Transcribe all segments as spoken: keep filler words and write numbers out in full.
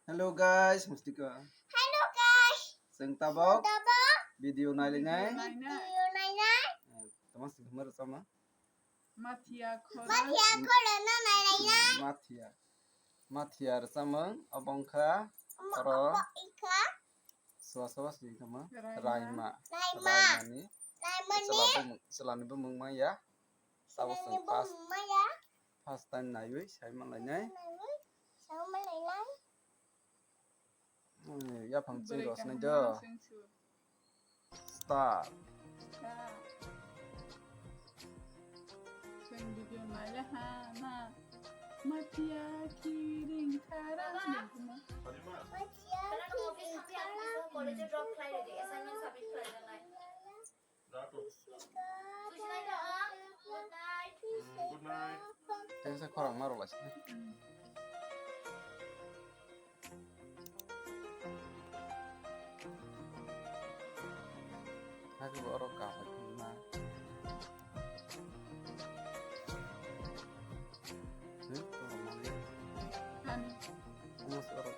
Hello guys, mustiko. Hello guys. Chwng tabok. Tabok. Video nailinai. Video nainai. Eh, tama sing khamar sama. Mathia khoro. Mathia khoro no nailainai. Mathia. Mathia rwchapmung, obo wngkha oro. Obo wngkha. Soa soa sini kama. Raima. Raima. Raima. Raimani. Raimani. Chwla bumung, chwlani bumung maya. Tabuk chwng first, first time naiwi saimanlainai. Naiwi saimanlainai. Hmm, yaphang chwng rw sinai do. Start. Start. Chwng video naile ha na. Mathia khiring khara. Mathia khiring khara. College-o drop khlai rwdi, assignment submit khlai rwnai. Good night. Tengsa khorang ma rwlaisini. Haikhe bo oro kaham ma. Hmm, oro manwi. Omo se oro.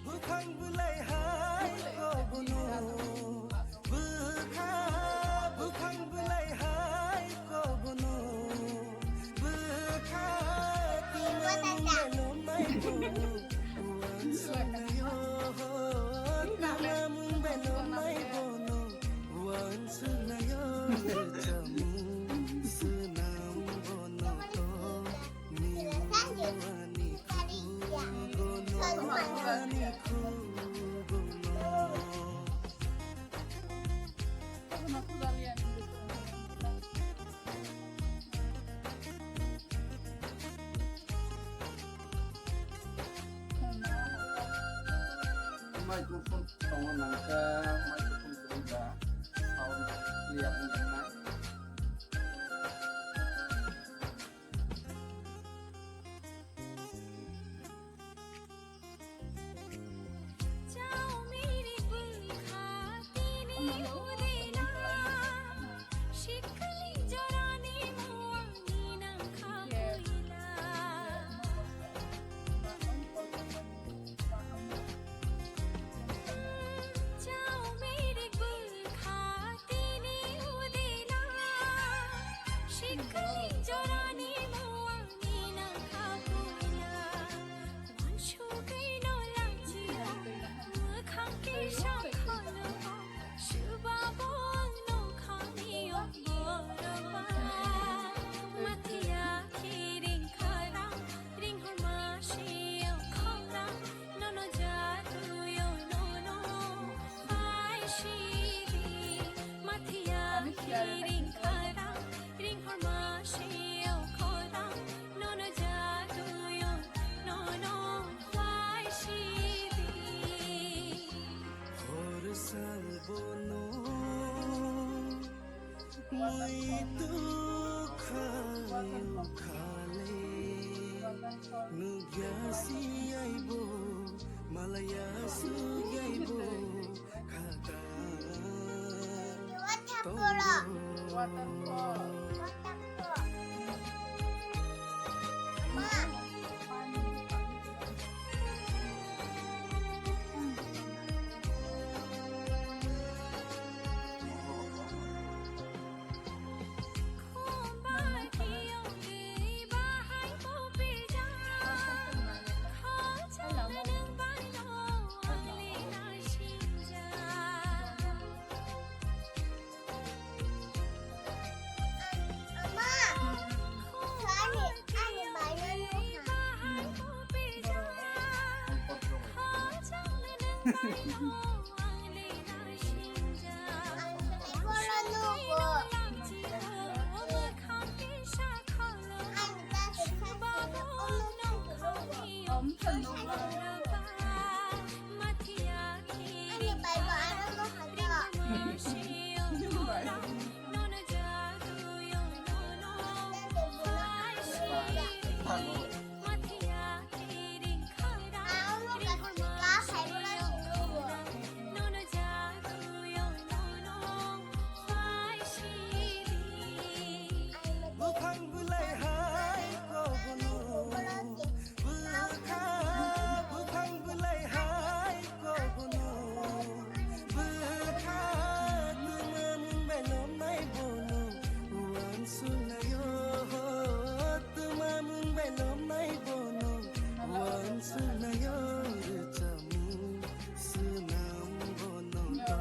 Bwkhang bwlai hai kobunu, bwkha, bwkhang bwlai hai kobunu, bwkha, tumung belomai kobunu, uansuknayo, tumung belomai bono, uansuknayo, chamung swnam bono to. Microphone tongo nangkha, microphone kwrwi ba sound clear wngya nai. Hor sal bono muitu khayu khale, nugya si aibo, malaya su aibo, khata tongo. Buphang bwlai hai kobono, bwkha, buphang bwlai hai kobono, bwkha, tuma mung bai lomnai bono, uansuknaio, tuma mung bai lomnai bono, uansuknaio, rwchapmung swnam bono to.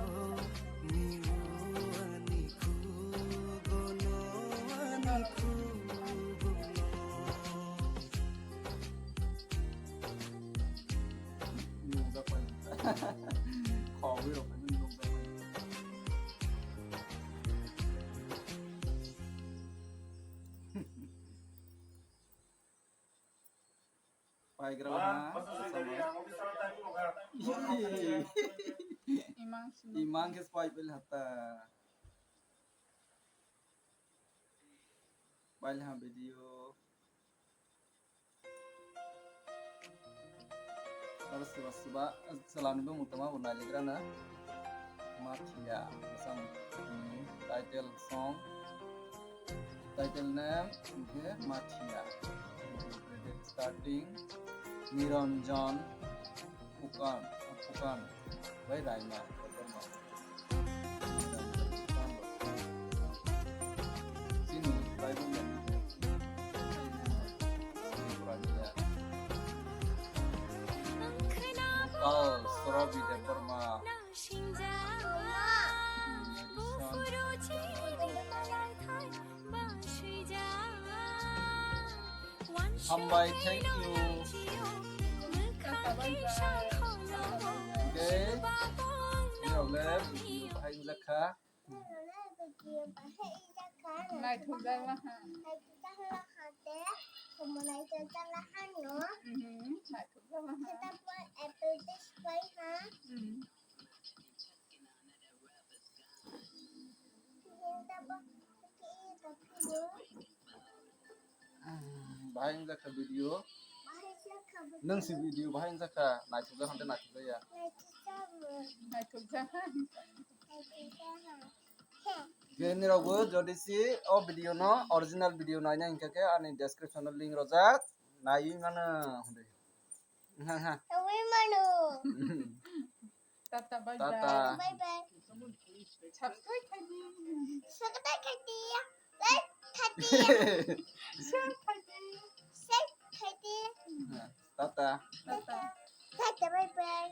Paigra wngha. Imang sini. Imang ke spai pel hata. Pail ha video. Aro suba suba, salani bo mutama bo nailegra na. Mafia, sam, hmm, title song, title name, okay, Mafia. Credit starting, Niranjan Phukan, Phukan, bai Raima, Phukan. Chini, bai Raima. Oh, Surabi Debbarma. Hambai, thank you. Okay. Ni rok le video bahai wngjakha. Naithokjak laha. Mhm, naithokjak laha. Mhm. Bahai wngjakha video. Nung si video bahai wngjakha, naithokjak hante naithokjak ya. Naithokjak. Nini rokbo jodi si o video no original video naina hinkha khe ani description o link rojak naiwi mano hwnwi. Tata, bye bye. Tata. Bye bye. Subscribe khai di. Subscribe khai di. Like khai di. Share khai di. Share khai di. Tata. Tata. Tata, bye bye.